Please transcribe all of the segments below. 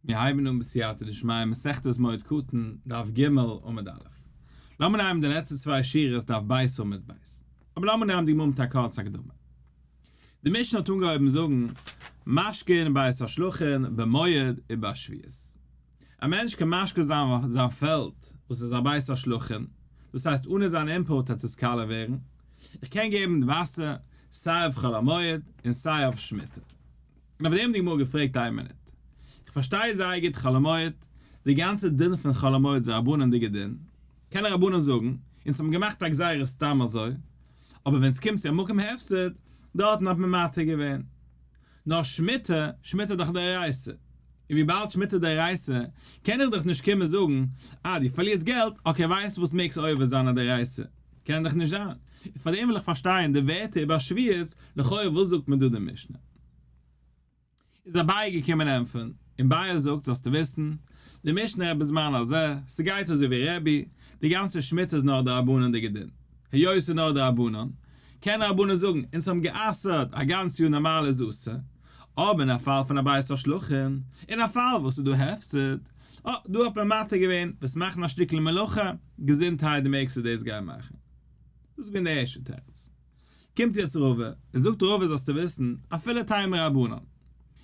מיר הייבן אן בסייעתא דשמיא מסכת מועד קטן, דף ג' עמוד א'. לאמיר נעמען די לעצטע צוויי שורות דף ב' עמוד ב'. אבער לאמיר נעמען די גמרא מיט א קורצע הקדמה. די משנה האט אנגעהויבן זאגן, משקין בית השלחין במועד ובשביעית. א מענטש קען משקה זיין זיין פעלד וואס איז א בית השלחין, דאס הייסט אנע זיין input וועט עס קאלע ווערן. איך קען געבן וואסער סיי אויף חול המועד און סיי אויף שמיטה. און אויף דעם האט די גמרא געפרעגט איין מינוט, איך פארשטיי זייער גוט חול המועד, די גאנצע דין פון חול המועד איז א רבנן'דיגע דין, קענען רבנן זאגן, אונז האבן געמאכט א גזירה סתם אזוי, אבער ווען ס'קומט צו א מקום הפסד, דארטן האט מען מתיר געווען. נאר שמיטה, שמיטה איז דאך דאורייתא, און וויבאלד שמיטה איז דאורייתא, קען איך דאך נישט קומען זאגן, אה דו פארלירסט געלט, okay ווייסט וואס מעגסט עובר זיין א דאורייתא, קען דאך נישט זיין. און פארדעם וויל איך פארשטיין די ווערטער איבער שביעית, לכאורה וואס זאגט מיר דא די משנה? איז אביי געקומען ענטפערן, און אביי זאגט זאלסטו וויסן, די משנה רעדט בזמן הזה, ס'גייט אזוי ווי רבי, די גאנצע שמיטה איז נאר דרבנן'דיגע דין, היות ס'איז נאר דרבנן, קען רבנן זאגן, אונז האבן גע'אסר'ט א גאנץ יאר נארמאל איז אסור, אבער אין א פאל פון א בית השלחין, אין א פאל וואס איז דא הפסד, אה, דא האט מען מתיר געווען, וועסט מאכן א שטיקל מלאכה, געזונטהייט די מעגסטו דאס גיין מאכן. דאס איז געווען די ערשטע תירוץ. קומט יעצט רבא און זאגט רבא זאלסטו וויסן, אפילו תימא רבנן.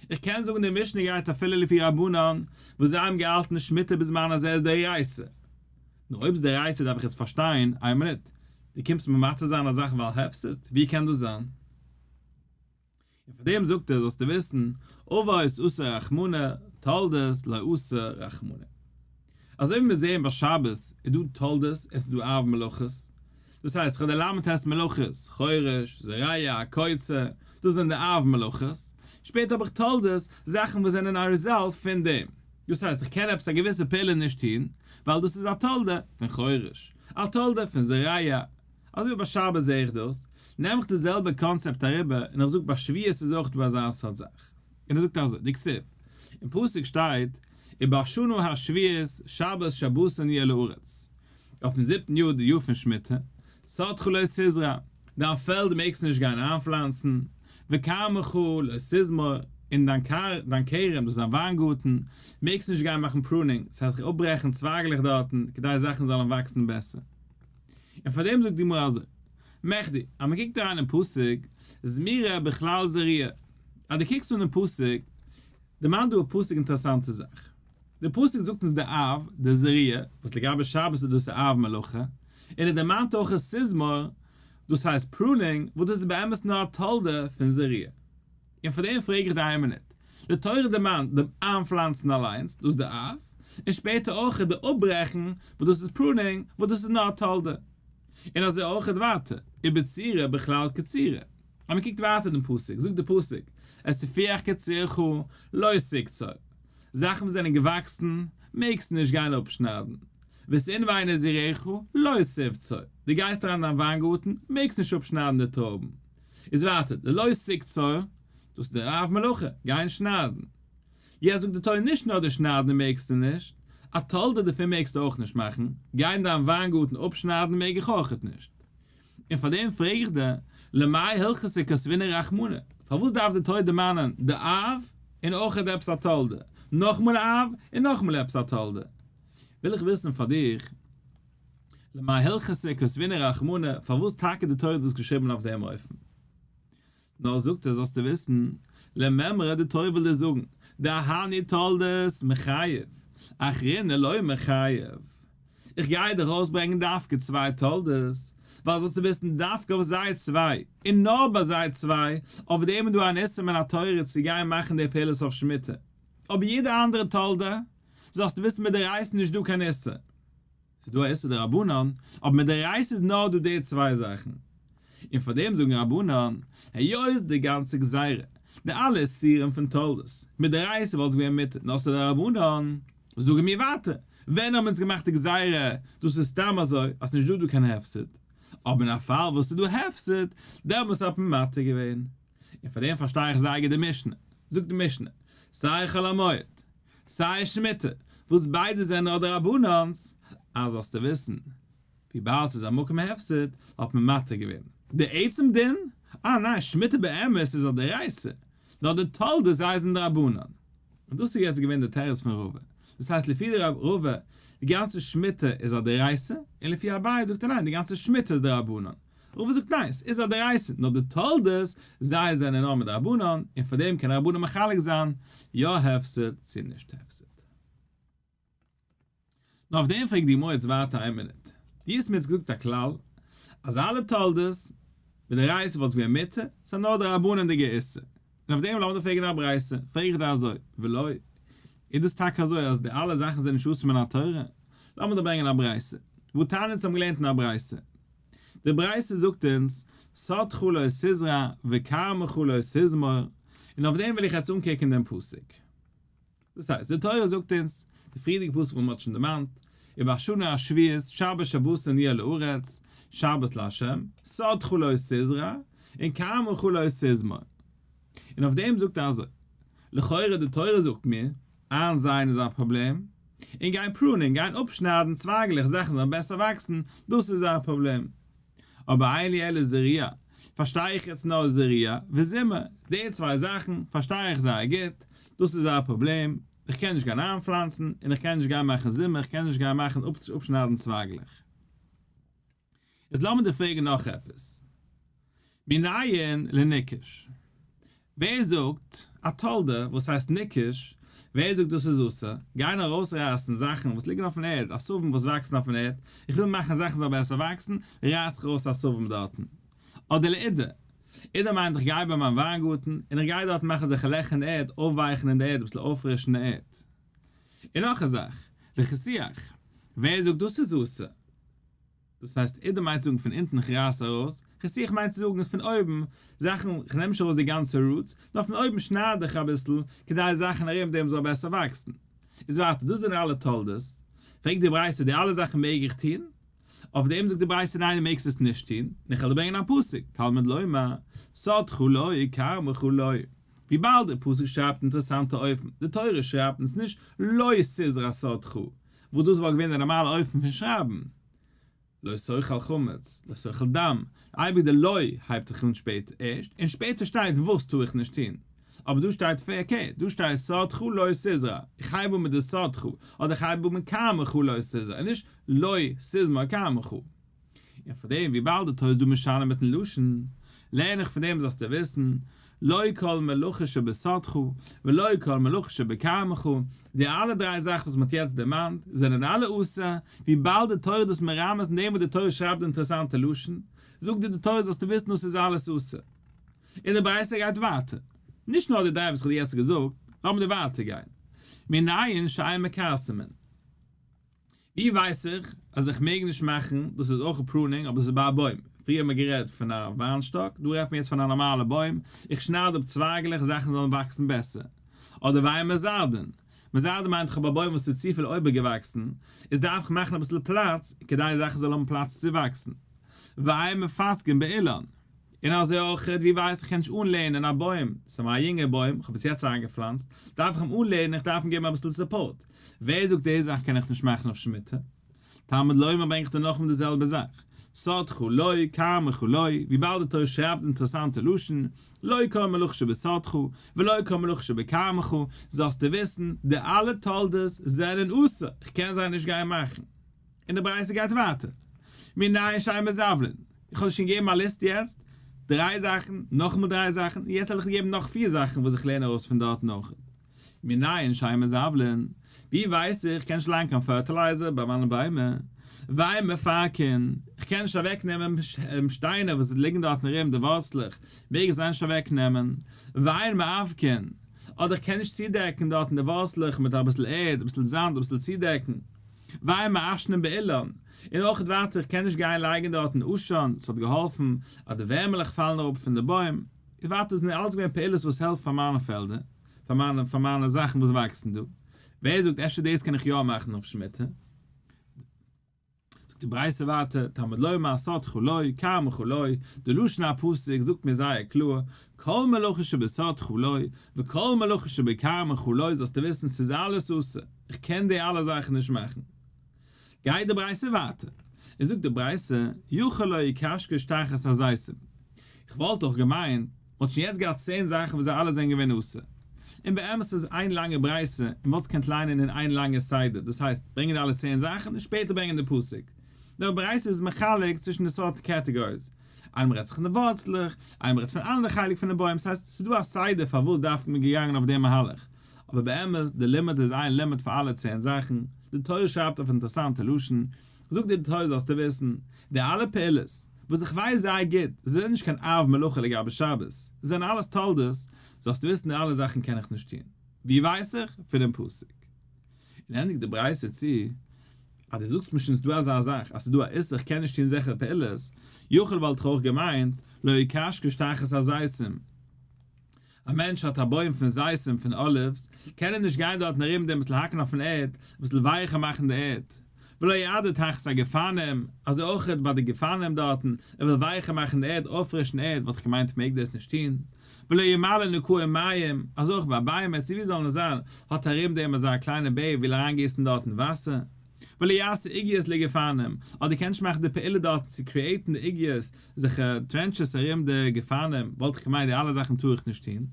איך קען זאגן די משנה גייט אפילו לפי רבנן וואס זיי האבן געהאלטן שמיטה בזמן הזה איז דאורייתא. נו אויב איז דאורייתא דארף איך יעצט פארשטיין, איין מינוט, דו קומסט מיר מתיר זיין א זאך ווייל הפסד? ווי קען דאס זיין? און פאר דעם זאגט ער זאלסטו וויסן, אבות אסר רחמנא, תולדות לא אסר רחמנא. אזוי ווי מיר זעען ביי שבת איז דא תולדות און ס'איז דא אב מלאכות, דאס הייסט כ'האב די ל"ט מלאכות, חורש, זורע, קוצר, דאס זענען די אב מלאכות, שפעטער האב איך תולדות, זאכן וואס זענען א result פון דעם, דאס הייסט איך קען עפעס א געוויסע פעולה נישט טון, ווייל דאס איז א תולדה פון חורש, א תולדה פון זורע, אזוי ווי ביי שבת זעה איך דאס, נעם איך די זעלבע קאנצעפט אריבער און איך זאג ביי שביעית איז אויך דא אזא סארט זאך. און ער זאגט אזוי, דכתיב, אין פסוק שטייט, ובשנה השביעית שבת שבתון יהיה לארץ, אויפן זיבטן יאר די יאר פון שמיטה, שדך לא תזרע, דיין פעלד מעגסטו נישט גיין איינפלאנצן, וכרמך לא תזמור, און דיין דיין כרם, דאס איז דיין וויינגארטן, מעגסטו נישט גיין מאכן pruning, ס'הייסט זיך אפברעכן צווייגלעך דארטן, כדי זאכן זאלן וואקסן בעסער. און פאר דעם זאגט די גמרא אזוי, מכדי, אז מען קוקט אריין אין פסוק, זמירה בכלל זריעה, אז דו קוקסט אן אין פסוק, דערמאנט דא א פסוק אינטערעסאנטע זאך, די פסוק זאגט אונז די אב, די זריעה, וואס לגבי שבת איז דאס א אב מלאכה, און ער דערמאנט אויך עס תזמור, דאס הייסט pruning, וואס דאס איז באמת נאר א תולדה פון זריעה. און פאר דעם פרעג איך דיר איין מינוט, די תורה דערמאנט דעם איינפלאנצן אליינס, דאס איז די אב, און שפעטער אויך די אפברעכן, וואס דאס איז pruning, וואס דאס איז נאר תולדה. און אזוי אויך ווייטער, ובצירה בכלל קצירה. אז מען קוקט ווייטער דעם פסוק, זאגט דער פסוק, את ספיח קצירך לא תקצור, זאכן וואס זענען געוואקסן, מעגסטו נישט גיין אפשניידן, ואת ענבי נזירך לא תבצור, דו גייסט אריין אין דיין וויינגארטן, מעגסט נישט אפשניידן די טרויבן. איז ווייטער, די לא תקצור, דאס איז די אב מלאכה, גיין שניידן. יעצט זאגט די תורה נישט נאר די שניידן מעגסטו נישט, א תולדה דערפון מעגסטו אויך נישט מאכן, גיין דיין וויינגארטן אפשניידן מעג איך אויכעט נישט. און פאר דעם פרעג איך דיר, למאי הלכתא כתבינהו רחמנא, פארוואס דארף די תורה דערמאנען די אב און אויכעט עפעס א תולדה, נאכמאל א אב און נאכמאל עפעס א תולדה? וויל איך וויסן פאר דיך, למאי הלכתא כתבינהו רחמנא, פארוואס טאקע די תורה האט דאס געשריבן אויף דעם אופן? נאר זאגט ער זאלסטו וויסן, למימרא די תורה וויל דיר זאגן, דהני תולדות מחייב, אחרינא לא מחייב. איך גיי דיר ארויסברענגען דווקא צוויי תולדות, ווייל זאלסטו וויסן דווקא אויף זיי צוויי, און נאר ביי זיי צוויי, אויף דעם איז דא אן איסור מן התורה צו גיין מאכן די פעולות אויף שמיטה. אבער יעדע אנדערע תולדה, זאלסטו וויסן מדאורייתא נישט דא קיין איסור. ס'איז דא א איסור דרבנן, אבער מדאורייתא איז נאר דא די צוויי זאכן. און פאר דעם זאגן רבנן, היות די גאנצע גזירה, די אלע איסורים פון תולדות, מדאורייתא וואלט עס געווען מותר, נאר ס'איז דרבנן, זאגן מיר ווייטער, ווען האבן אונז געמאכט די גזירה, דאס איז סתם אזוי, אז ס'נישט דא דא קיין הפסד. אבער אין א פאל וואס ס'איז דא הפסד, דעמאלס האט מען מתיר געווען. און פאר דעם פארשטיי איך זייער גוט די משנה. זאגט די משנה, סיי חול המועד, סיי שמיטה, וואס ביידע זענען נאר דרבנן'ס, אז זאלסטו וויסן, וויבאלד ס'איז א מקום הפסד, האט מען מתיר געווען. די עצם דין? אה ניין, שמיטה באמת איז א דאורייתא, נאר די תולדות זיי זענען דרבנן. און דאס איז יעצט געווען די תירוץ פון רבא. דאס הייסט לפי די רבא, די גאנצע שמיטה איז א דאורייתא, און לפי אביי זאגט ער ניין, די גאנצע שמיטה איז דרבנן. רבא זאגט ניין, ס'איז א דאורייתא, נאר די תולדות, זיי זענען נאר מדרבנן, און פאר דעם קען רבנן מחלק זיין, יא הפסד צו נישט הפסד. נאר אויף דעם פרעגט די גמרא יעצט ווייטער איין מינוט, דו האסט מיר יעצט געזאגט א כלל אז אלע תולדות מדאורייתא וואלט עס געווען מותר, ס'איז נאר דרבנן'דיגע איסור, און אויף דעם לאמיר דיר פרעגן א ברייתא, פרעג איך דיר אזוי, ולא, איז דאס טאקע אזוי אז די אלע זאכן זענען נישט אסור מן התורה? לאמיר דיר ברענגען א ברייתא, והתניא אונז האבן געלערנט אין א ברייתא, די ברייתא זאגט אונז, שדך לא תזרע וכרמך לא תזמור, און אויף דעם וויל איך יעצט אנקוקן דעם פסוק. דאס הייסט, די תורה זאגט אונז, די פריערדיגע פסוק וואס מען האט שוין דערמאנט, ובשנה השביעית שבת שבתון יהיה לארץ, שבת לה', שדך לא תזרע, און כרמך לא תזמור. און אויף דעם זאגט ער אזוי, לכאורה די תורה זאגט מיר, איינזייען איז א פראבלעם, און גיין pruning, גיין אפשניידן צווייגלעך זאכן זאלן בעסער וואקסן, דאס איז א פראבלעם. אבער אין לי אלא זריעה, פארשטיי איך יעצט נאר זריעה וזימה, די צוויי זאכן פארשטיי איך זייער גוט, דאס איז א פראבלעם, איך קען נישט גיין איינפלאנצן, און איך קען נישט גיין מאכן זימה, איך קען נישט גיין מאכן אפשניידן צווייגלעך. איז לאמיר דיר פרעגן נאך עפעס. מנין לניקוש? ווער זאגט א תולדה וואס הייסט ניקוש? ווער זאגט דאס איז אסור? גיין ארויסרייסן זאכן וואס ליגן אויפן ערד, עשבים וואס וואקסן אויפן ערד, איך וויל מאכן זאכן זאל בעסער וואקסן, רייס איך ארויס עשבים דארטן. אדער לעידה, עידה מיינט איך גיי ביי מיין וויינגארטן און איך גיי דארטן מאכן אזעלכע לעכער אין די ערד, אויפווייכן אין די ערד, אביסל אויפפרישן די ערד. און נאך א זאך, לחיסוח, ווער זאגט דאס איז אסור? דאס הייסט עידה מיינט צו זאגן פון אונטן איך רייס ארויס, חיסוח מיינט צו זאגן פון אויבן, זאכן, איך נעם נישט ארויס די גאנצע roots, נאר פון אויבן שנייד איך אביסל, כדי זאכן ארום דעם זאל בעסער וואקסן. איז ווייטער, דאס זענען אלע תולדות. פרעגט די ברייתא, די אלע זאכן מעג איך טון? אויף דעם זאגט די ברייתא ניין דו מעגסט עס נישט טון, און איך וועל דיר ברענגען א פסוק, תלמוד לומר, שדך לא, כרמך לא. וויבאלד דער פסוק שרייבט אינטערעסאנטע אופן, די תורה שרייבט אונז נישט לא תזרע שדך, וואס דאס וואלט געווען די נארמאלע אופן פון שרייבן, לא תאכל חמץ, לא תאכל דם, אייביג די לא הייבט זיך אן שפעט ערשט, און שפעטער שטייט וואס טאר איך נישט טון, אבער דא שטייט פארקערט, דא שטייט שדך לא תזרע, איך הייב אן מיט די שדך, אדער איך הייב אן מיט כרמך לא תזרע, און נישט לא תזמור כרמך. און פאר דעם וויבאלד די תורה איז דא משנה מיטן לשון, לערן איך פון דעם זאלסטו וויסן, לא כל מלאכה שבשדך, ולא כל מלאכה שבכרמך, די אלע דריי זאכן וואס מען האט יעצט דערמאנט, זענען אלע אסור, וויבאלד די תורה איז דאס מרמז אין דעם וואס די תורה שרייבט די אינטערעסאנטע לשון, זאגט דיר די תורה זאלסטו וויסן דאס איז אלעס אסור. און די ברייתא גייט ווייטער, נישט נאר די דריי וואס איך האב דיר יעצט געזאגט, לאמיר דיר ווייטער גיין, מנין שאין מכרסמין. ווי ווייס איך אז איך מעג נישט מאכן, דאס איז אויך pruning אבער דאס איז ביי א בוים, פריער האט מען גערעדט פון א וויינשטאק, דא רעדט מען יעצט פון א נארמאלע בוים, איך שנייד אפ צווייגלעך זאכן זאלן וואקסן בעסער. אדער ואין מזרדין, מזרדין מיינט איך האב א בוים וואס איז צופיל אויבערגעוואקסן, איז דארף איך מאכן אביסל פלאץ כדי זאכן זאלן האבן פלאץ צו וואקסן. ואין מפסקין באילן. און אזוי אויך ווי ווייס איך קען נישט אנלענען א בוים, ס'איז א יונגע בוים, כ'האב עס יעצט איינגעפלאנצט, דארף איך אים אנלענען, איך דארף אים געבן אביסל support. ווער זאגט די זאך קען איך נישט מאכן אויף שמיטה? תלמוד לומר ברענג איך דיר נאכאמאל די זעלבע זאך, שדך לא, כרמך לא, וויבאלד די תורה שרייבט אינטערעסאנטע לשון, לא כל מלאכה שבשדך, ולא כל מלאכה שבכרמך, זאלסטו וויסן, די אלע תולדות זענען אסור, איך קען זיי נישט גיין מאכן. און די ברייתא גייט ווייטער, מנין שאין מזבלין, איך האב דיר שוין געגעבן א ליסט יעצט, דריי זאכן, נאכאמאל דריי זאכן, און יעצט וועל איך דיר געבן נאך פיר זאכן וואס איך לערן ארויס פון דארטן אויך. מנין שאין מזבלין, ווי ווייס איך, כ'קען נישט לייגן קיין fertilizer ביי מיינע ביימער, ואין מפרקין, איך קען נישט אוועקנעמען שטיינער וואס ליגן דארטן ארום די ווארצלעך, מעג איך זיי נישט אוועקנעמען, ואין מאבקין, אדער איך קען נישט צודעקן דארטן די ווארצלעך מיט אביסל ערד, אביסל זאמד, אביסל צודעקן. ואין מעשנין באילן, און אויך ווייטער איך קען נישט גיין לייגן דארטן עשן, ס'האט געהאלפן אז די ווערמעלעך פאלן אראפ פון די בוים, איז ווייטער דאס זענען אלץ געווען פעולות וואס העלפט פאר מיינע פעלדער, פאר מיינע פאר מיינע זאכן וואס וואקסן דא, ווער זאגט אפשר דאס קען איך יא מאכן אויף שמיטה? זאגט די ברייתא ווייטער, תלמוד לומר שדך לא, כרמך לא, די לשון הפסוק זאגט מיר זייער קלאר, כל מלאכה שבשדך לא, וכל מלאכה שבכרמך לא, זאלסטו וויסן ס'איז אלעס אסור, איך קען די אלע זאכן נישט מאכן. גייט די ברייתא ווייטער, און זאגט די ברייתא, יכול לא יקשקש תחת הזיתים. איך וואלט דאך געמיינט, מ'האט שוין יעצט געהאט צען זאכן וואס זיי אלע זענען געווען אסור. און באמת איז איין לאנגע ברייתא און מ'וואלט עס געקענט ליינען אין איין לאנגע סדר, דאס הייסט ברענגען די אלע צען זאכן און שפעטער ברענגען די פסוק. די ברייתא איז מחלק צווישן די סארט categories, איינמאל רעדט זיך פון די ווארצלעך, איינמאל רעדט פון אנדערע חלק פון די בוים, ס'הייסט ס'איז דא א סדר פארוואס דווקא מ'איז געגאנגען אויף דעם מהלך, אבער באמת די לימוד איז איין לימוד פאר אלע צען זאכן, די תורה שרייבט אויף אינטערעסאנטע לשון, זאגט דיר די תורה זאלסטו וויסן, די אלע פעולות, וואס איך ווייס זייער גוט, זיי זענען נישט קיין אב מלאכה לגבי שבת, זיי זענען אלעס תולדות, זאלסטו וויסן די אלע זאכן קען איך נישט טון. ווי ווייס איך? פונעם פסוק. און ענדיגט די ברייתא צו, אז דו זאגסט מיר שוין ס'דא אזא זאך אז ס'איז דא א איסור איך קען נישט טון זעכערע פעולות, יכול וואלט איך אויך געמיינט, לא יקשקש תחת הזיתים. א מענטש האט א בוים פון זיתים פון olives, קען ער נישט גיין דארטן ארום דעם אביסל האקן אויפן ערד, אביסל ווייכער מאכן די ערד. ולא יעדר תחת הגפנים, אזוי אויך ביי די גפנים דארטן, ער וויל ווייכער מאכן די ערד, אויפפרישן ערד, וואלט איך געמיינט מעג דאס נישט טון. ולא ימלא נקעים מים, אזוי אויך ביי ביימער, צו ווי זאלן עס זיין, האט ארום דעם אזא קליינע באר וויל אריינגיסן דארטן וואסער. ולא יעשה עוגיות לגפנים, אדער קען נישט מאכן די פעולה דארטן צו create ן די עוגיות, זיכער trenches ארום די גפנים, וואלט איך געמיינט די אלע זאכן טאר איך נישט טון.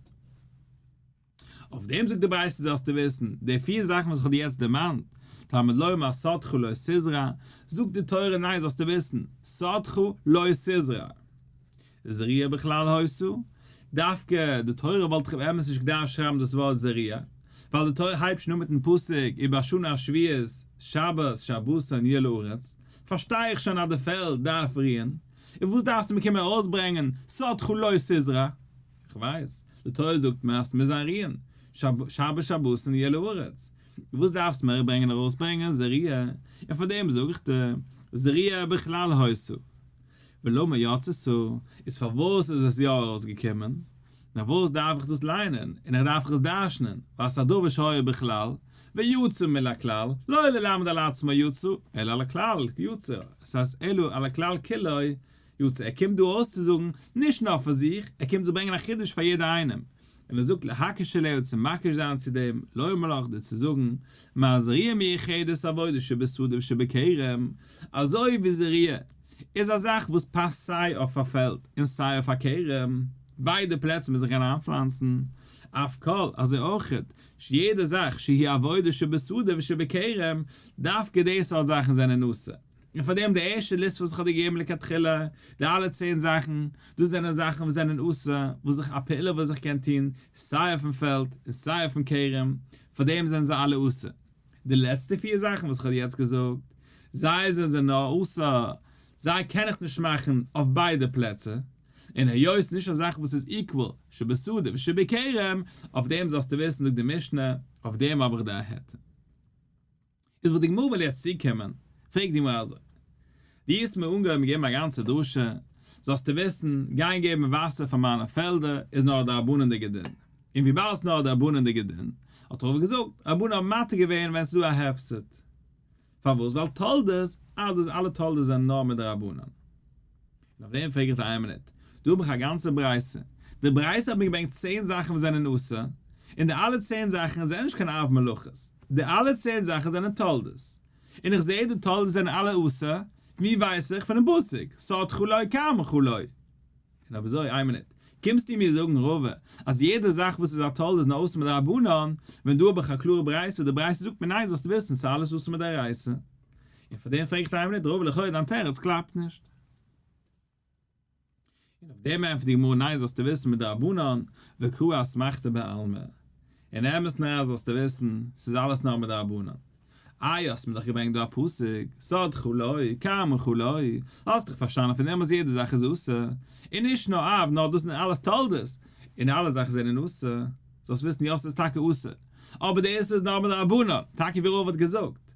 אויף דעם זאגט די ברייתא זאלסטו וויסן, די פיר זאכן וואס איך האב דיר יעצט דערמאנט, תלמוד לומר שדך לא תזרע, זאגט די תורה ניין זאלסטו וויסן, שדך לא תזרע. זריעה בכלל היתה, דווקא די תורה וואלט איך באמת נישט געדארפט שרייבן דאס ווארט זריעה, ווייל די תורה הייבט שוין אן מיטן פסוק ובשנה השביעית שבת שבתון יהיה לארץ, פארשטיי איך שוין אז די פעלד דארף רוען, און וואס דארפסטו מיר קומען ארויסברענגען שדך לא תזרע? איך ווייס, די תורה זאגט מיר אז ס'מוז זיין רוען, שבת שבתון יהיה לארץ, וואס דארפסטו מיר ברענגען ארויסברענגען זריעה, און פאר דעם זאג איך דיר, זריעה בכלל היתה. ולמה יצתה, איז פארוואס איז עס יא ארויסגעקומען? נאר וואס דארף איך דאס ליינען, און איך דארף איך עס דרש'נען, ווייל ס'איז א דבר שהיה בכלל, ויצא מן הכלל, לא ללמד על עצמו יצא, אלא על הכלל יצא, עס הייסט אלא על הכלל כולו יצא, ער קומט דא אויסצוזאגן נישט נאר פאר זיך, ער קומט צו ברענגען א חידוש פאר יעדער איינעם, און ער זאגט להקיש אליה צו מקיש זיין צו דעם, לומר לך דיר צו זאגן, מה זריעה מיוחדת עבודה שבשדה ושבכרם, אזוי ווי זריעה איז א זאך וואס פאסט סיי אויף א פעלד און סיי אויף א כרם, ביידע פלעצער מוז איך גיין איינפלאנצן, אף כל, אזוי אויכעט, יעדע זאך שהיא עבודה שבשדה ושבכרם, דווקא די סארט זאכן זענען אסור. און פאר דעם די ערשטע list וואס איך האב דיר געגעבן לכתחילה, די אלע צען זאכן, דאס זענען זאכן וואס זענען אסור, וואס איך א פעולה וואס איך קען טון, סיי אויפן פעלד און סיי אויפן כרם, פאר דעם זענען זיי אלע אסור. די לעצטע פיר זאכן וואס איך האב דיר יעצט געזאגט, זיי זענען נאר אסור, זיי קען איך נישט מאכן אויף ביידע פלעצער, און היות נישט א זאך וואס איז equal שבשדה ושבכרם, אויף דעם זאלסטו וויסן זאגט די משנה, אויף דעם האב איך דיר א היתר. איז וואס די גמרא וויל יעצט צוקומען, פרעגט די גמרא אזוי, דו האסט מיר אנגעהויבן געבן א גאנצע דרשה, זאלסטו וויסן, גיין געבן וואסער פאר מיינע פעלדער איז נאר א דרבנן'דיגע דין, און וויבאלד ס'איז נאר א דרבנן'דיגע דין, האט רבא געזאגט, רבנן האבן מתיר געווען ווען ס'איז דא א הפסד. פארוואס? ווייל תולדות, אז אלע תולדות זענען נאר מדרבנן. און אויף דעם פרעג איך דיר איין מינוט, דא האב איך א גאנצע ברייתא, די ברייתא האט מיר געברענגט צען זאכן וואס זענען אסור, און די אלע צען זאכן זענען נישט קיין אב מלאכות, די אלע צען זאכן זענען תולדות, און איך זע די תולדות זענען אלע אסור, פון ווי ווייס איך? פונעם פסוק, שדך לא כרמך לא. און אויב אזוי, איין מינוט, קומסטו מיר זאגן רבא, אז יעדע זאך וואס איז א תולדה איז נאר אסור מדרבנן, ווען דא האב איך א קלארע ברייתא וואס די ברייתא זאגט מיר ניין זאלסטו וויסן ס'איז אלעס אסור מדאורייתא. און פאר דעם פרעג איך דיר איין מינוט רבא לכאו' דיין תירוץ קלאפט נישט. און אויף דעם ענטפערט די גמרא ניין זאלסטו וויסן מדרבנן וקרא אסמכתא בעלמא. אין אמת'ן אריין זאלסטו וויסן ס'איז אלעס נאר מדרבנן. איי האסט מיר דאך געברענגט דא א פסוק, שדך לא, כרמך לא, האסט דאך פארשטאנען פון דעם אז יעדע זאך איז אסור, און נישט נאר אב נאר דאס זענען אלעס תולדות, און אלע זאכן זענען אסור, זאלסט וויסן יא ס'איז טאקע אסור, אבער די איסור איז נאר מדרבנן, טאקע ווי רבא האט געזאגט.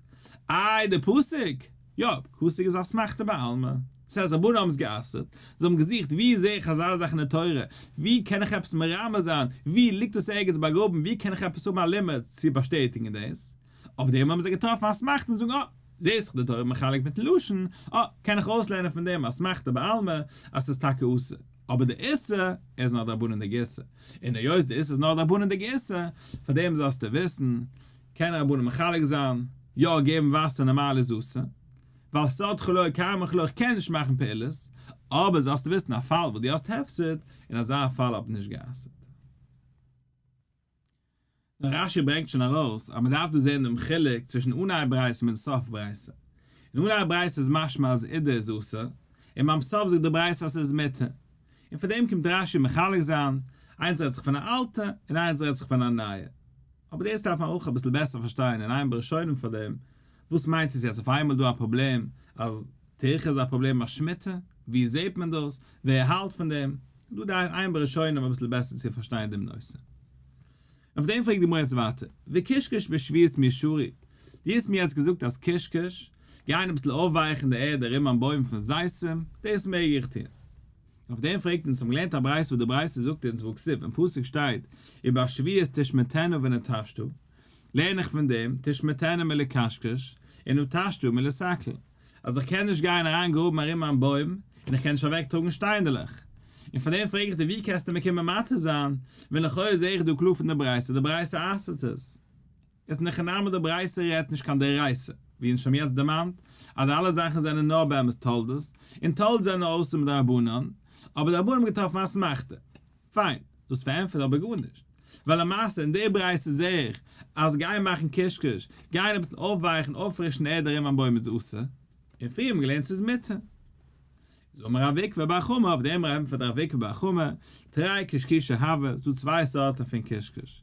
איי די פסוק? יא, פסוק איז אסמכתא בעלמא. ס'הייסט רבנן האבן עס גע'אסר'ט, זיי האבן געזוכט ווי זעה איך אזא זאך אין די תורה, ווי קען איך עפעס מרמז זיין, ווי ליגט דאס ערגעץ באגראבן, ווי קען איך עפעס האבן א לימוד צו באשטעטיגן דאס, אויף דעם האבן זיי געטראפן אסמכתא און זאגן אה, זעהסט זיך די תורה מחלק מיטן לשון, אה, קען איך אויסלערנען פון דעם אסמכתא בעלמא אז ס'איז טאקע אסור, אבער די איסור איז נאר דרבנן'דיגע איסור, און היות די איסור איז נאר דרבנן'דיגע איסור, פאר דעם זאלסטו וויסן, קען רבנן מחלק זיין, יא געבן וואסער נארמאל איז אסור, ווייל שדך לא כרמך לא איך קען נישט מאכן פעולות, אבער זאלסטו וויסן א פאל וואס דו האסט הפסד, אין אזא פאל האט מען נישט גע'אסר'ט. נאר רש"י ברענגט שוין ארויס אז מען דארף דא זען דעם חילוק צווישן אנהייב ברייתא מיט סוף ברייתא. אין אנהייב ברייתא איז משמע אז עידור איז אסור, און ביים סוף זאגט די ברייתא אז ס'איז מותר. און פאר דעם קומט רש"י מחלק זיין, איינס רעדט זיך פון א אלטע און איינס רעדט זיך פון א נייע. אבער דאס דארף מען אויך אביסל בעסער פארשטיין און עיין בראשונים פאר דעם, וואס מיינט עס יעצט אויף איינמאל דא א פראבלעם אז טירחא איז א פראבלעם ביי שמיטה? ווי זעט מען דאס? ווער האלט פון דעם? דא דארף עיין בראשונים אביסל בעסער צו פארשטיין דעם נושא. אויף דעם פרעגט די גמרא יעצט ווייטער, וקשקש בשביעית מי שרי, דו האסט מיר יעצט געזאגט אז קשקש, גיין אביסל אויפווייכן די ערד ארום מיין בוים פון זיתים, דאס מעג איך טון. אויף דעם פרעגט אונז האבן געלערנט א ברייתא וואס די ברייתא זאגט אונז והכתיב אין פסוק שטייט ובשביעית תשמטנה ונטשתה, לערן איך פון דעם תשמטנה מלקשקש און נטשתה מלסקל, אז איך קען נישט גיין אריין גראבן ארום מיין בוים און איך קען נישט אוועק טראגן שטיינדעלעך. און פאר דעם פרעג איך דיר ווי קענסטו מיר קומען מתיר זיין ווען לכאורה זעה איך דא קלאר פון די ברייתא די ברייתא אסר'ט עס. איז אין הכי נמי די ברייתא רעדט נישט קיין דאורייתא, ווי אונז שוין יעצט דערמאנט אז די אלע זאכן זענען נאר באמת תולדות, און תולדות זענען נאר אסור מדרבנן, אבער די רבנן האבן געטראפן אסמכתא. פיין, דאס פארענטפערט אבער גארנישט, ווייל למעשה אין די ברייתא זעה איך אז גיין מאכן קשקוש, גיין אביסל אויפווייכן אויפפרישן ערד ארום א בוים איז אסור, און פריער האט מען געלערנט ס'איז מותר. איז אמר רב עוקבא בר חמא, אויף דעם ענטפערט רב עוקבא בר חמא, תרי קשקושי הוו, ס'דא צוויי סארטן פון קשקוש,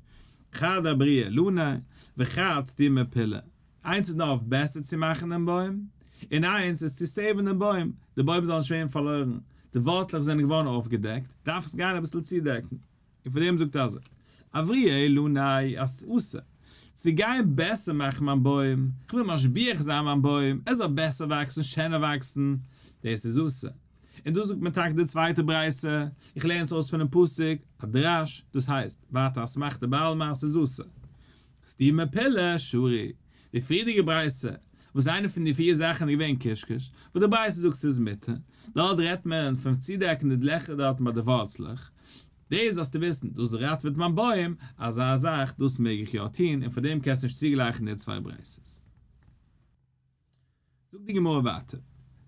חד אברויי אילנא, וחד סתומי פילא, איינס איז נאר אויף בעסער צו מאכן דעם בוים, און איינס איז צו save ן דעם בוים, די בוים זאל נישט ווערן פארלוירן, די ווארצלעך זענען געווארן אויפגעדעקט, דארף עס גיין אביסל צודעקן. און פאר דעם זאגט ער אזוי, אברויי אילנא אסור, צו גיין בעסער מאכן מיין בוים, איך וויל משביח זיין מיין בוים, ער זאל בעסער וואקסן, שענער וואקסן, דאס איז אסור. און דא זאגט מען טאקע די צווייטע ברייתא, איך לערן עס אויס פונעם פסוק, א דרש, דאס הייסט, ווייטער אסמכתא בעלמא אז ס'איז אסור. סתומי פילא שרי, די פריערדיגע ברייתא, וואס איינע פון די פיר זאכן איז געווען קשקוש, וואס די ברייתא זאגט ס'איז מותר, דארט רעדט מען פון צודעקן די לעכער דארטן ביי די ווארצלעך, דאס זאלסטו וויסן, דאס ראטעוועט מיין בוים, אזא זאך, דאס מעג איך יא טון, און פאר דעם קענסטו נישט צוגלייכן די צוויי ברייתות. זאגט די גמרא ווייטער,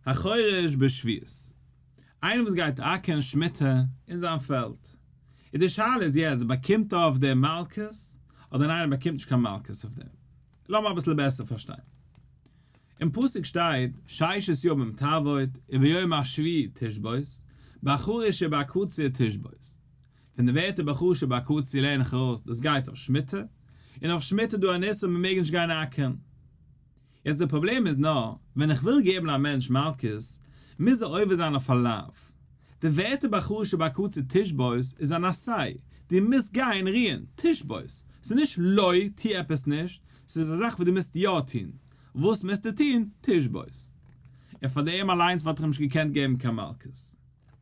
החורש בשביעית, איינער וואס גייט אקערן שמיטה אין זיין פעלד, און די שאלה איז יעצט באקומט ער אויף דעם מלקות, אדער ניין ער באקומט נישט קיין מלקות אויף דעם. לאמיר אביסל בעסער פארשטיין. אין פסוק שטייט, ששת ימים תעבוד, וביום השביעי תשבות, בחריש ובקציר תשבות. פון די ווערטער בחריש ובקציר לערן איך ארויס דאס גייט אויף שמיטה, און אויף שמיטה איז דא אן איסור מען מעג נישט גיין אקערן. יעצט די פראבלעם איז נאר, ווען איך וויל געבן א מענטש מלקות, מוז ער עובר זיין אויף א לאו. די ווערטער בחריש ובקציר תשבות איז אן עשה, דו מוזט גיין רוען, תשבות, ס'איז נישט לא, טו עפעס נישט, ס'איז א זאך וואס דו מוזט יא טון. וואס מוזטו טון? תשבות. און פאר דעם אליינס וואלט איך אים נישט געקענט געבן קיין מלקות.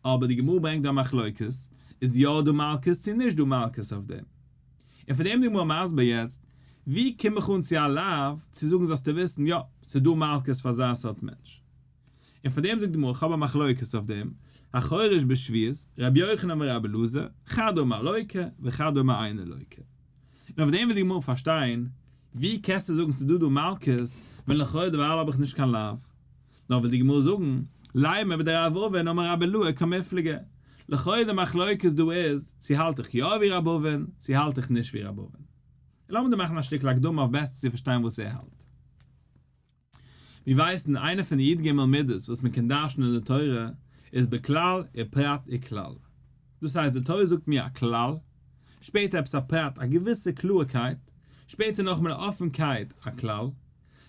אבער די גמרא ברענגט דא א מחלוקת, איז יא דא מלקות צו נישט דא מלקות אויף דעם. און פאר דעם די גמרא מסביר יעצט, ווי קום איך אן צו א לאו צו זאגן זאלסטו וויסן יא, ס'איז דא מלקות פאר אזא סארט מענטש. און פאר דעם זאגט די גמרא איך האב א מחלוקת אויף דעם, החורש בשביעית, רבי יוחנן ורבי אלעזר, חד אמר לוקה וחד אמר אינו לוקה. און אויף דעם וויל די גמרא פארשטיין, ווי קענסטו זאגן ס'איז דא דא מלקות, ווען לכאורה דערווייל האב איך נישט קיין לאו. נאר וויל די גמרא זאגן, לימא בדרב אבין אמר רבי אילעא קמיפלגי. לכאורה די מחלוקת דא איז, צו האלט איך יא ווי רב אבין, צו האלט איך נישט ווי רב אבין. און לאמיר דא מאכן א שטיקל הקדמה אויף בעסער צו פארשטיין וואס ער האלט. מיר ווייסן איינע פון די י ג מידות וואס מען קען דרש'נען אין די תורה איז בכלל ופרט וכלל. דאס הייסט די תורה זאגט מיר א כלל, שפעטער עפעס א פרט א געוויסע קלארקייט, שפעטער נאכאמאל א אפענקייט א כלל,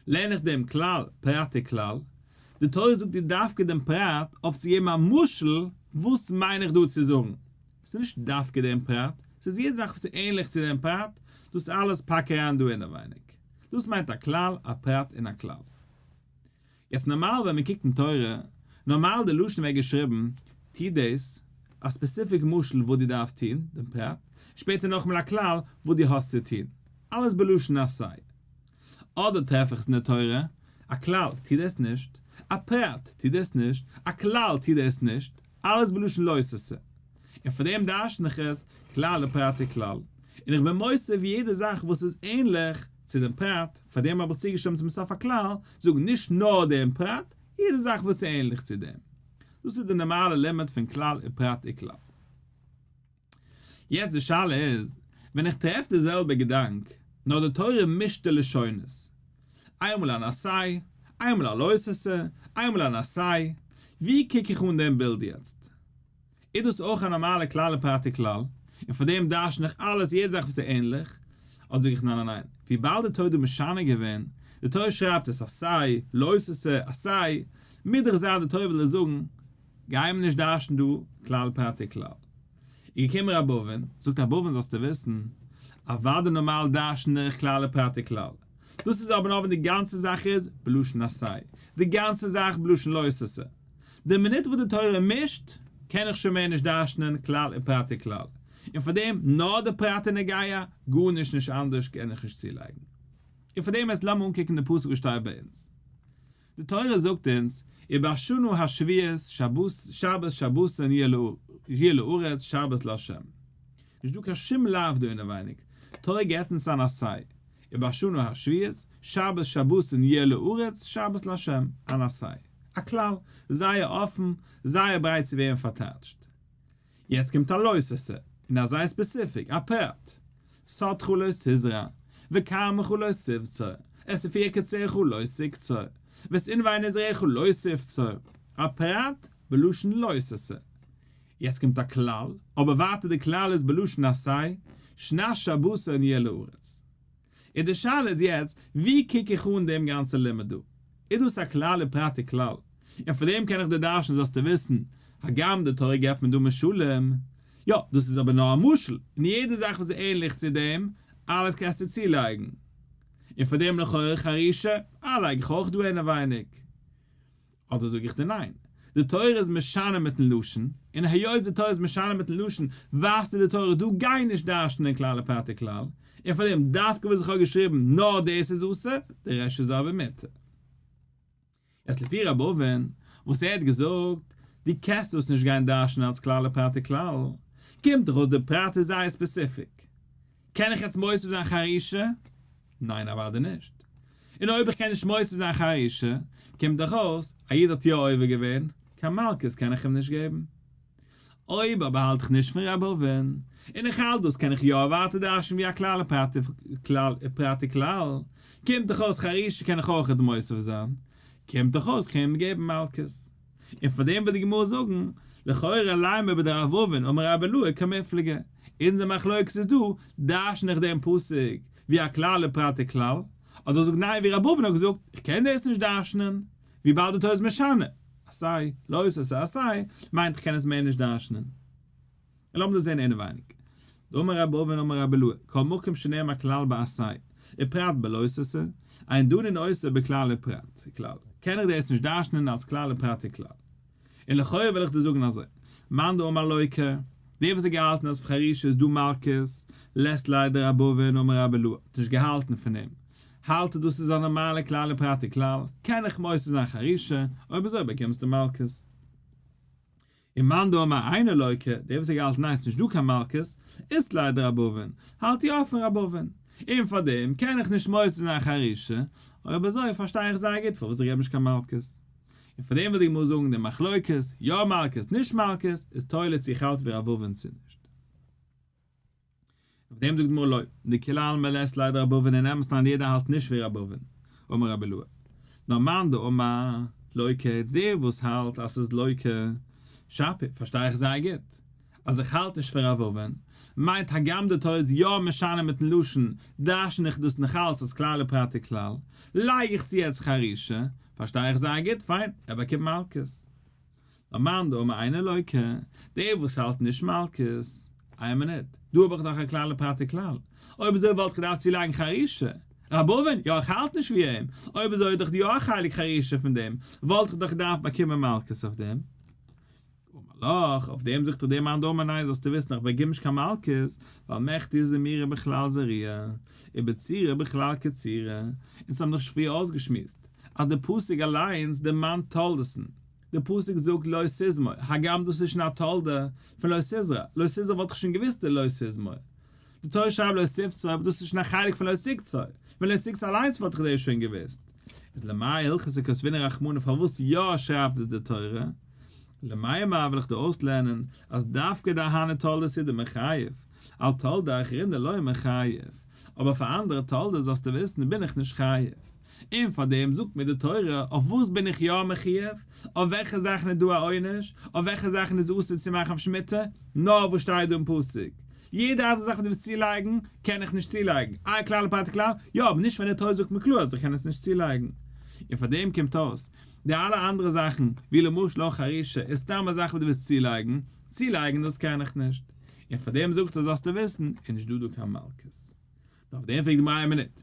לערן איך דעם כלל, פרט וכלל. די תורה זאגט דיר דווקא דעם פרט אויף צו געבן א משל וואס מיין איך דא צו זאגן. ס'איז נישט דווקא דעם פרט, ס'איז יעדע זאך וואס איז ענליך צו דעם פרט, דאס אלעס פאק אריין דא אינעווייניג. דאס מיינט א כלל, א פרט און א כלל. יעצט נארמאל ווען מען קוקט אין תורה, נארמאל די לשון ווערט געשריבן, טו דאס, א specific משל וואס דו דארפסט טון, דעם פרט, שפעטער נאכאמאל א כלל וואס דו האסט צו טון. אלעס בלשון עשה. אדער טרעף איך עס אין די תורה, א כלל, טו דאס נישט, א פרט, טו דאס נישט, א כלל, טו דאס נישט, אלעס בלשון לא תעשה. און פאר דעם דרש'ן איך עס, כלל ופרט וכלל. און איך בין מוסיף יעדע זאך וואס איז ענליך צו דעם פרט, פאר דעם האב איך צוגעשריבן צום סוף א כלל, זאג נישט נאר דעם פרט, יעדע זאך וואס איז ענליך צו דעם. דאס איז די נארמאלע לימוד פון כלל ופרט וכלל. יעצט די שאלה איז, ווען איך טרעף די זעלבע געדאנק, נאר די תורה מישט די לשונות, איינמאל אן עשה, איינמאל א לא תעשה, איינמאל אן עשה, ווי קוק איך אן דעם בילד יעצט? איז דאס אויך א נארמאלע כלל ופרט וכלל, און פאר דעם דרש'ן איך אלעס יעדע זאך וואס איז ענליך? אדער זאג איך ניין ניין ניין, וויבאלד די תורה האט דא משנה געווען, די תורה שרייבט עס עשה, לא תעשה, עשה, מוז דאך זיין די תורה וויל דיר זאגן, גייען מיר נישט דרש'ן דא כלל פרט וכלל. איז געקומען רב אבין, זאגט רב אבין זאלסטו וויסן, אוודאי נארמאל דרש'ן איך כלל ופרט וכלל, דאס איז אבער נאר ווען די גאנצע זאך איז בלשון עשה, די גאנצע זאך בלשון לא תעשה. די מינוט וואס די תורה מישט, קען איך שוין מער נישט דרש'נען כלל ופרט וכלל, און פאר דעם נאר די פרט איז נוגע, גארנישט נישט אנדערש קען איך נישט צולייגן. און פאר דעם יעצט לאמיר אנקוקן די פסוק וואס שטייט ביי אונז. די תורה זאגט אונז, ובשנה השביעית שבת שבת שבתון יהיה לארץ שבת לה'. נישט דא קיין שום לאו דא אינעווייניג, תורה געבט אונז אן עשה, ובשנה השביעית שבת שבתון יהיה לארץ שבת לה', אן עשה. א כלל, זייער אפן, זייער ברייט צו ווערן פארטייטשט. יעצט קומט א לא תעשה, און א זייער specific, א פרט. שדך לא תזרע, וכרמך לא תבצור, את יפי קצירך לא תקצור, ואת ענבי נזריך לא תבצור. א פרט בלשון לא תעשה. יעצט קומט א כלל, אבער ווייטער די כלל איז בלשון עשה, שנת שבתון יהיה לארץ. און די שאלה איז יעצט, ווי קוק איך אן דעם גאנצן לימוד דא? איז דאס א כלל ופרט וכלל? און פאר דעם קען איך דיר דרש'ן זאלסטו וויסן, הגם די תורה געבט מיר דא משלים, יא, דאס איז אבער נאר א משל, און יעדע זאך וואס איז ענליך צו דעם, אלעס קענסטו צולייגן. און פאר דעם לכאורה חרישה, אה לייג איך אויך דא אינעווייניג. אדער זאג איך דיר ניין, די תורה איז משנה מיטן לשון, און היות די תורה איז משנה מיטן לשון, ווייזט דיר די תורה דא גיי נישט דרש'נען כלל ופרט וכלל, און פאר דעם דווקא וואס איך האב געשריבן נאר דאס איז אסור, די רעשט איז אבער מותר. יעצט לפי רב אבין וואס ער האט געזאגט, דו קענסט דאס נישט גיין דרש'נען אלס כלל ופרט וכלל, קומט דאך אויס די פרט איז זייער specific, קען איך יעצט מוסיף זיין חרישה? ניין אוודאי נישט. און אויב איך קען נישט מוסיף זיין חרישה, קומט דאך אויס, א איד האט יא עובר געווען, קיין מלקות קען איך אים נישט געבן. אויב אבער האלט איך נישט פון רב אבין, און איך האלט דאס קען איך יא ווייטער דרש'ן ווי א כלל ופרט וכלל, קומט דאך אויס חרישה קען איך אויכעט מוסיף זיין, קומט דאך אויס כ'קען אים געבן מלקות. און פאר דעם וויל די גמרא זאגן, לכאורה לימא בדרב אבין אמר רבי אילעא קמיפלגי, אונזער מחלוקת איז דא, דרש'ן איך דעם פסוק ווי א כלל ופרט וכלל, אדער זאג ניין ווי רב אבין האט געזאגט, איך קען דאס נישט דרש'נען, וויבאלד די תורה איז משנה, עשה, לא תעשה עשה, מיינט איך קען עס מער נישט דרש'נען. און לאמיר דאס זען אינעווייניג. דאמר רב אבין אמר רבי אילעא, כל מקום שנאמר כלל בעשה, ופרט בלא תעשה, אין דנין אותו בכלל ופרט וכלל, קען איך דאס נישט דרש'נען אלס כלל ופרט וכלל. און לכאורה וויל איך דיר זאגן אזוי, מאן דאמר לוקה, דער וואס האט געהאלטן אז אויף חרישה איז דא מלקות, לית ליה דרב אבין אמר רבי אילעא, האט נישט געהאלטן פון אים, האלט ער דאס איז א נארמאלע כלל ופרט וכלל, קען איך מוסיף זיין חרישה, אויב אזוי באקומסטו מלקות. און מאן דאמר אינו לוקה, דער וואס האט געהאלטן ניין ס'נישט דא קיין מלקות, אית ליה דרב אבין, האלט יא פון רב אבין, און פאר דעם קען איך נישט מוסיף זיין חרישה, אויב אזוי פארשטיי איך זייער גוט פארוואס איך געב נישט קיין מלקות. און פאר דעם וויל די גמרא זאגן די מחלוקת, יא מלקות נישט מלקות, איז תולה צו איך האלט ווי רב אבין צו נישט. אויף דעם זאגט די גמרא לא, דכולי עלמא לית ליה דרב אבין אין אמת ניין יעדער האלט נישט ווי רב אבין, אמר רבי אילעא, נאר מאן דאמר לוקה, דער וואס האלט אז ס'איז לוקה, שפיר, פארשטיי איך זייער גוט, אז איך האלט נישט פון רב אבין, מיינט הגם די תורה איז יא משנה מיטן לשון, דרש'ן איך דאס נאכאלץ אלס כלל ופרט וכלל, לייג איך צו יעצט חרישה, פארשטיי איך זייער גוט, פיין, ער באקומט מלקות. מאן דאמר אינו לוקה, דער וואס האלט נישט מלקות, איין מינוט, דא האב איך דאך א כלל ופרט וכלל, אויב אזוי וואלט איך געדארפט צולייגן חרישה, רב אבין, יא איך האלט נישט ווי אים, אויב אזוי איז דאך יא א חלק חרישה פון דעם, וואלט איך דאך געדארפט באקומען מלקות אויף דעם. אמר לך, אויף דעם זאגט דאך דער מאן דאמר ניין זאלסטו וויסן איך באקום נישט קיין מלקות, ווייל מכדי זמירה בכלל זריעה, ובצירה בכלל קצירה, אונז האבן דאך שוין פריער אויסגעשמועסט אז דער פסוק אליינס דערמאנט תולדות'ן, די פסוק זאגט לא תזמור, הגם דאס איז שוין א תולדה פון לא תזרע, לא תזרע וואלט איך שוין געוואוסט די לא תזמור. די תורה שרייבט לא תבצור אבער דאס איז שוין א חלק פון לא תקצור, פון לא תקצור אליינס וואלט איך דאס שוין געוואוסט. איז למאי הלכתא כתבינהו רחמנא פארוואס יא שרייבט עס די תורה? למימר וויל איך דיר אויסלערנען אז דווקא דאהני תולדות איז די מחייב. על תולדה אחרינא לא מיחייב, אבער פאר אנדערע תולדות זאלסטו וויסן בין איך נישט חייב. און פאר דעם זאגט מיר די תורה אויף וואס בין איך יא מחויב, אויף וועלכע זאכן איז דא א עונש, אויף וועלכע זאכן איז אסור צו מאכן אויף שמיטה, נאר וואס שטייט דא אין פסוק. יעדע אנדערע זאך וואס דו ווילסט צולייגן, קען איך נישט צולייגן. איי כלל ופרט וכלל? יא, אבער נישט ווען די תורה זאגט מיר קלאר אז איך קען עס נישט צולייגן. און פאר דעם קומט אויס, די אלע אנדערע זאכן, ווי למשל אויך חרישה, איז סתם א זאך וואס דו ווילסט צולייגן, צולייגן דאס קען איך נישט. און פאר דעם זאגט ער זאלסטו וויסן, איז נישט דא דא קיין מלקות. נאר אויף דעם פרעגט די גמרא איין מינוט,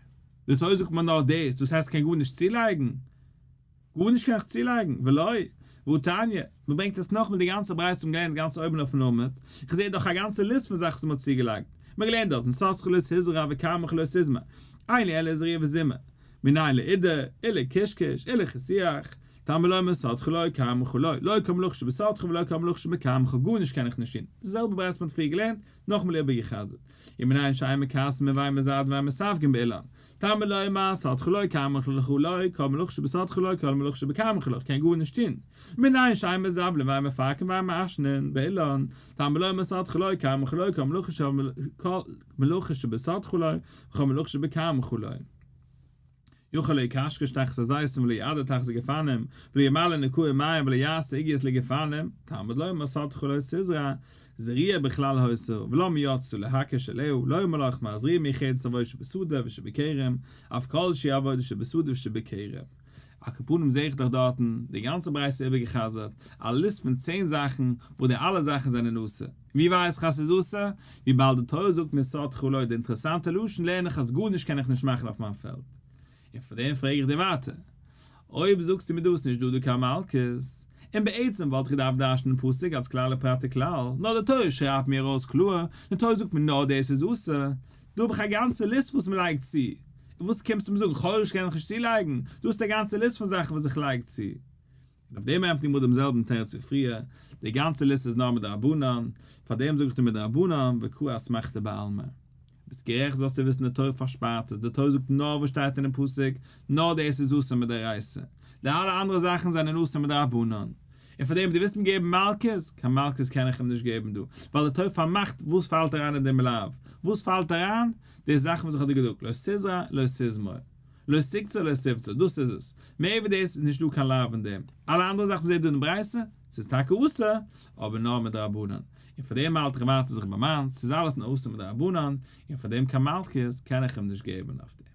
די תורה זאגט מיר נאר דאס, דאס הייסט כ'קען גארנישט צולייגן? גארנישט קען איך צולייגן, ולא, והא תניא, מען ברענגט עס נאכמאל די גאנצע ברייתא האט מען געלערנט גאנץ אויבן אויפן עמוד, איך זעה דאך א גאנצע ליסט פון זאכן וואס מען האט צוגעלייגט, מען האט געלערנט דארטן שדך לא תזרע וכרמך לא תזמור, אין לי אלא זריעה וזימה, מנין לעידור, ולקשקש, ולכיסוח, תלמוד לומר שדך לא כרמך לא, לא כל מלאכה שבשדך ולא כל מלאכה שבכרמך, גארנישט קען איך נישט טון, די זעלבע ברייתא וואס מען האט פריער געלערנט, נאכמאל איבערגעחזרט, ומנין שאין מכרסמין ואין מזרדין ואין מסווגין באילן, תלמוד לומר שדך לא כרמך לא, כל מלאכה שבשדך לא כל מלאכה שבכרמך לא, כ'קען גארנישט טון, מנין שאין מזבלין ואין מפרקין ואין מעשנין באילן, תלמוד לומר שדך לא כרמך לא, כל מלאכה שבשדך לא, וכל מלאכה שבכרמך לא. יכול לא יקשקש תחת הזיתים ולא יעדה תחת הגפנים, ולא ימלא נקעים מים ולא יעשה עוגיות לגפנים, תלמוד לומר שדך לא תזרע, זריעה בכלל היתה, ולמה יצתה להקיש עליה, לומר לך מה זריעה מיוחדת עבודה שבשדה ושבכרם, אף כל שהיא עבודה שבשדה ושבכרם. על כל פנים זעה איך דאך דארטן, די גאנצע ברייתא איבערגע'חזר'ט, א ליסט פון צען זאכן, וואס די אלע זאכן זענען אסור. ווי ווייס איך אז ס'איז אסור? וויבאלד די תורה זאגט מיר שדך לא, די אינטערעסאנטע לשון לערן איך אז גארנישט קען איך נישט מאכן אויף מיין פעלד. און פאר דעם פרעג איך דיר ווייטער, אויב זאגסטו מיר דא ס'נישט דא דא קיין מלקות, און בעצם וואלט איך געדארפט דרש'נען פסוק אלס כלל ופרט וכלל, נאר די תורה שרייבט מיר ארויס קלאר, די תורה זאגט מיר נאר דאס איז אסור, דא האב איך א גאנצע ליסט וואס מ'לייגט צו, און וואס קומסטו מיר זאגן חורש קען איך נישט צולייגן, דא איז א גאנצע ליסט פון זאכן וואס איך לייג צו. און אויף דעם ענטפערט די גמרא דעם זעלבן תירוץ ווי פריער, די גאנצע ליסט איז נאר מדרבנן, פאר דעם זאג איך דיר מדרבנן וקא אסמכתא בעלמא. ביסט גערעכט זאלסטו וויסן די תורה פארשפארט עס, די תורה זאגט נאר וואס שטייט אינעם פסוק, נאר דאס איז אסור מדאורייתא, די אלע אנדערע זאכן זענען אסור מדרבנן. און פאר דעם דו ווילסט אים געבן מלקות, קיין מלקות קען איך אים נישט געבן דא, ווייל די תורה פארמאכט וואס פאלט אריין אין דעם לאו, וואס פאלט אריין? די זאכן וואס איך האב דיר געזאגט, לא תזרע, לא תזמור. לא תקצור לא תבצור, דאס איז עס. מער ווי דאס איז נישט דא קיין לאו אין דעם. אלע אנדערע זאכן וואס זעהט דא אין די ברייתא, ס'איז טאקע אסור, אבער נאר מדרבנן. און פאר דעם האלט איך ווייטער זיך ביי מיינס, ס'איז אלעס נאר אסור מדרבנן, און פאר דעם קיין מלקות קען איך אים נישט געבן אויף דעם.